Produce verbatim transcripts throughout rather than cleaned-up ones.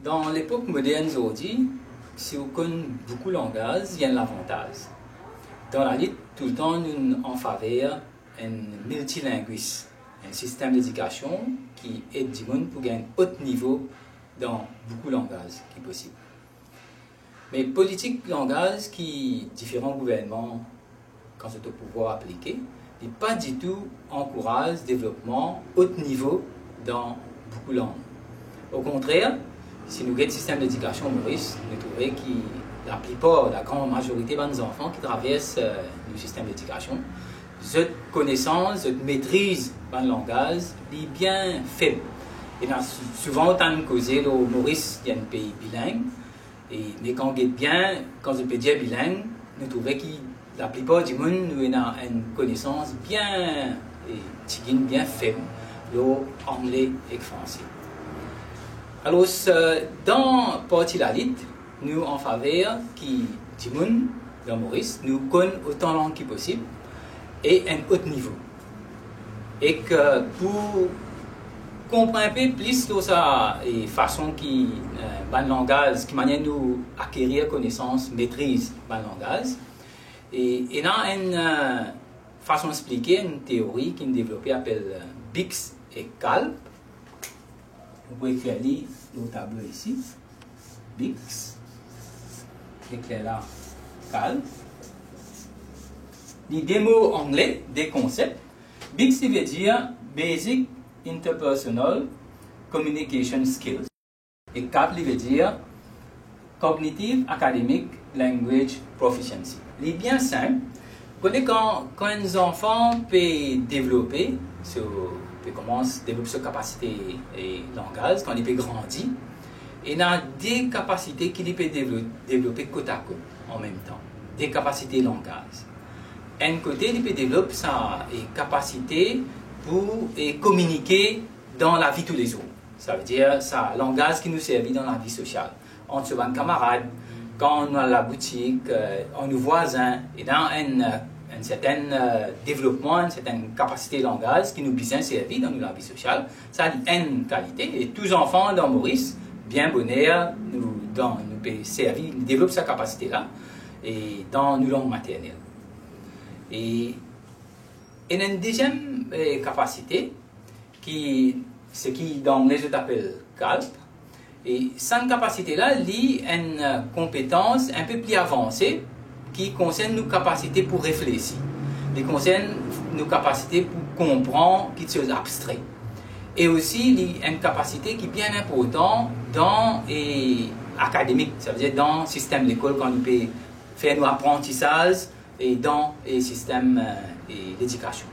Dan lepok modern zordi, si ou konn boukou langaz, li enn lavantaz. Dan lalit, toultan nou an faver enn miltilingwis, enn sistem ledikasion ki ed dimoun pou gagn ot nivo dan boukou langaz ki posib. Me politik langaz ki diferan gouvernman, kan zot o pouvwar, aplike, li pa ditou ankouraz devlopman ot nivo dan boukou lang. Okontrer, si nou get sistem ledikasion Moris, nou trouve ki laplipar, lagran mazorite bann zanfan ki travers, eh, nou sistem ledikasion, zot konesans, zot metriz bann langaz, li bien feb. Ena sou-, souvan ou tann koze lor Moris, li enn pei bileng, e, me kan ou get bien, kan zot pe dir bileng, nou trouve ki laplipar dimoun, nou ena enn konesans bien, e, tigit bien feb lor angle ek franse. Alor, eh, dan parti lalit, nou an faver ki dimoun dan Moris, nou konn otan lang ki posib e enn ot nivo. Ek, eh, pou konpran enpe plis lor sa, e, fason ki, eh, bann langaz, ki manier nou akerir konesans, metriz bann langaz, e, ena enn, eh, fason explike, enn teori ki'nn devlope, apel, eh, Biggs ek Kalb. Ou pou ekrir li lor tablo isi. Biggs, ekrir la, Kalb. Li de mo angle, de konsep. Biggs, li ve dir Basic Interpersonal Communication Skills. E Kalb, li ve dir Cognitive Academic Language Proficiency. Li bien sinp. Kote kan, kan enn zanfan pe devlope, so, pe koumans devlop so kapasite, e, langaz, kan li pe grandi, ena de kapasite ki li pe devlo-, devlope kotakot anmemtan. De kapasite langaz. Enn kote, li pe devlop sa, e, kapasite pou, e, kominike dan lavi toulezour. Savedir, sa langaz ki nou servi dan lavi sosial, ant so bann kamarad, kan nou al laboutik, eh, ar nou vwazin, ena enn, eh, enn sertenn, eh, devlopman, enn sertenn kapasite langaz ki nou bizin servi dan nou lavi sosial. Sa li enn kalite, e tou zanfan dan Moris, bien boner, nou, dan, nou pe servi, nou devlop sa kapasite la, e dan nou lang maternel. E, ena enn deziem, eh, kapasite, ki, seki dan angle zot apel Kalb. E sa enn kapasite la, li enn, eh, konpetans enpe pli avanse ki konsern nou kapasite pou reflesi. Li konsern nou kapasite pou konpran kitsoz abstre. E osi, li enn kapasite ki bien inportan dan, e, akademik, savedir dan sistem lekol, kan nou pe fer nou aprantisaz, e dan, e, sistem, e, e, ledikasion.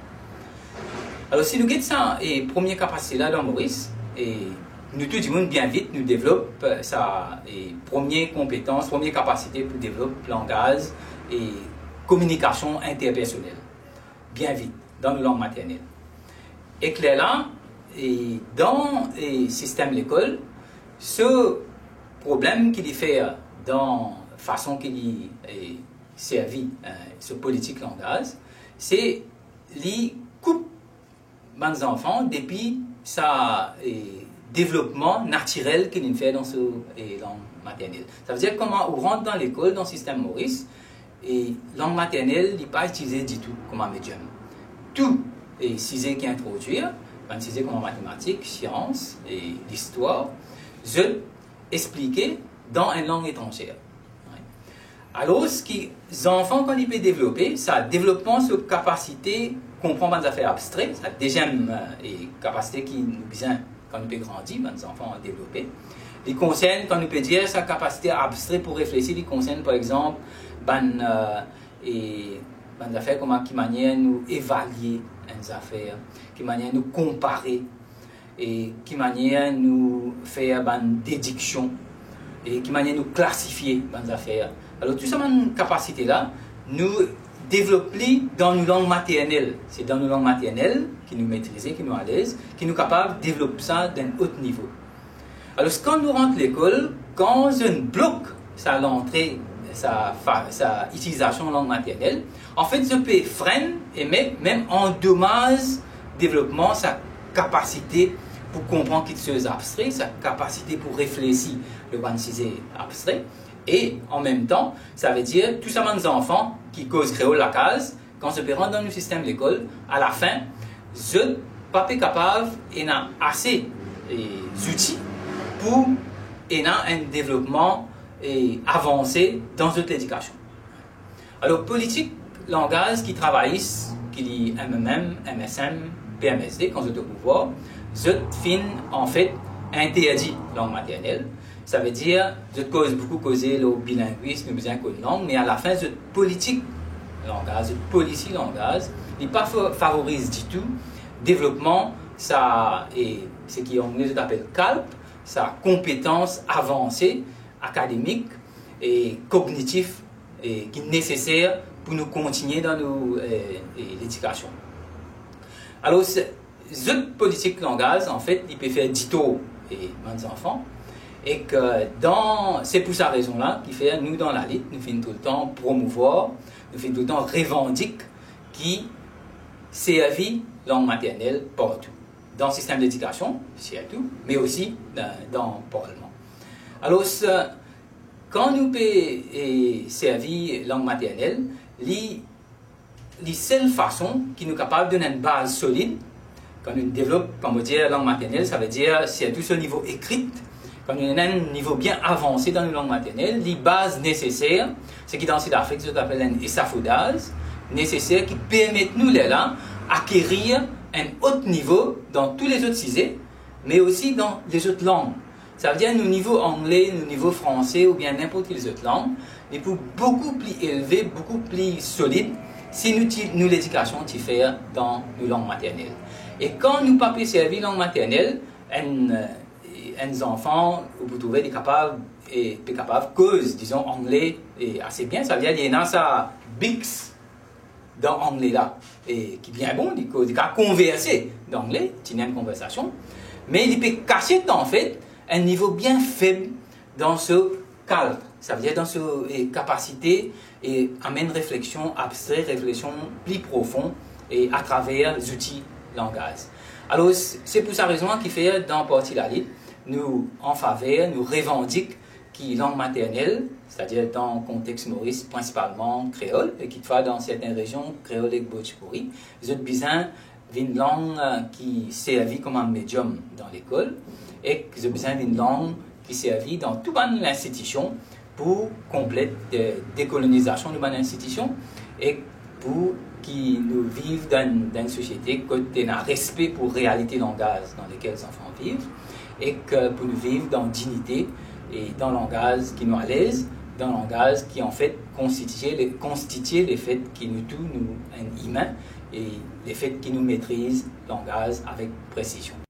Alor, si nou get sa, e, premie kapasite la dan Moris, e, nou tou dimoun bien vit, nou devlop, e, sa, e, premie konpetans, premie kapasite pou devlop langaz, e, kominikasion interpersonel. Bien vit, dan nou lang maternel. Ekler la, e, dan, e, sistem lekol, so problem ki li fer dan fason ki li, e, servi, e, so politik langaz, se li koup bann zanfan depi sa, e, devlopman natirel ki li fer dan so, e, lang maternel. Savedir, kouma ou rant dan lekol, dan sistem Moris, e lang maternel, li pa itilize ditou kouma medium. Tou, e, size ki introdwir, bann size kouma matematik, sians, e, listwar, zot explike dan enn lang etranzer. Alor ki zanfan, kan li pe devlope, sa devlopman so kapasite konpran bann zafer abstre, sa deziem, e, kapasite ki nou bizin kan nou pe grandi, bann zanfan devlope. Li konsern, kan nou pe dir sa kapasite abstre pou reflesi, li konsern, par exanp, bann, e, e, bann zafer kouma ki manier nou evalie enn zafer, ki manier nou konpare, e ki manier nou fer bann dediksion, e ki manier nou klasifie bann zafer. Alor, tou sa bann kapasite la, nou devlop li dan nou lang maternel. Se dan nou lang maternel ki nou metrize, ki nou alez, ki nou kapav devlop sa dan ot nivo. Alor, kan nou rant lekol, kan zot blok sa lantre, sa fa-, sa itilizasion lang maternel, anfet, zot pe frenn e me-, mem andomaz devlopman sa kapasite pou konpran kitsoz abstre, sa kapasite pou reflesi lor bann size abstre. E an mem tan, savedir tou sa bann zanfan ki koz kreol lakaz, kan zot pe rant dan nou sistem lekol, alafin, zot pa pe kapav ena ase, e, zouti pou ena enn devlopman, e, avanse dan zot ledikasion. Alor, politik langaz ki travayis, ki li M M M, M S M, P M S D, kan zot o pouvwar, zot finn, anfet, interdi lang maternel. Savedir, zot koz boukou koze lor bilingwis, nou bizin konn lang, me alafin, zot politik langaz, zot polisi langaz, li pa fa-, favoriz ditou devlopman sa, e, seki angle zot apel CALP, sa konpetans avanse, akademik e kognitif, e ki neseser pou nou kontigne dan nou, e, e, ledikasion. Alor, se, zot politik langaz, anfet, li pe fer ditor, e, bann zanfan. Ek dan, se pou sa rezon la ki fer nou dan Lalit, nou finn toultan promouvwar, nou finn toultan revandik ki servi lang maternel partou. Dan sistem ledikasion, sirtou, me osi dan, dan parlman. Alor, se, kan nou pe, e, servi lang maternel, li, li sel fason ki nou kapav donn enn baz solid, kan nou devlop, kan mo dir lang maternel, savedir sirtou so nivo ekrit, kan nou ena enn nivo bien avanse dan nou lang maternel, li baz neseser, seki dan Sid Afrik zot apel enn esafodaz, neseser ki permet nou lerla akerir enn ot nivo dan tou lezot size, me osi dan lezot lang. Savedir nou nivo angle, nou nivo franse oubien ninport ki lezot lang, li pou boukou pli elve, boukou pli solid si nou ti, nou ledikasion ti fer dan nou lang maternel. E kan nou pa pe servi lang maternel, enn, e, enn zanfan, ou pou trouve li kapav, e, pe kapav koz, dizon, angle, e, ase bien, savedir li ena sa biks dan angle la, e ki bien bon, li koz, li kapav konverse dan angle, tini enn konversasion, me li pe kasiet, anfet, enn nivo bien feb dan so CALP, savedir dan so, e, kapasite, e, amenn refleksion abstre, refleksion pli profon, e, atraver zouti langaz. Alor, se, se pou sa rezon ki fer, dan parti Lalit, nou an faver, nou revandik ki lang maternel, setadir dan kontex Moris, prinsipalman kreol, e kitfwa dan sertin rezion, kreol ek bhojpuri, zot bizin vinn lang, e, ki servi kouma medium dan lekol, ek zot bizin vinn lang ki servi dan tou bann linstitision pou konplet, e, dekolonizasion de bann linstitision, ek pou ki nou viv dan, dan enn sosiete kot ena respe pou realite langaz dan lekel zanfan viv, ek, e, pou nou viv dan dignite e dan langaz ki nou alez, dan langaz ki, anfet, konstitie le, konstitie lefet ki nou tou, nou enn imin, e lefet ki nou metriz langaz avek presizion.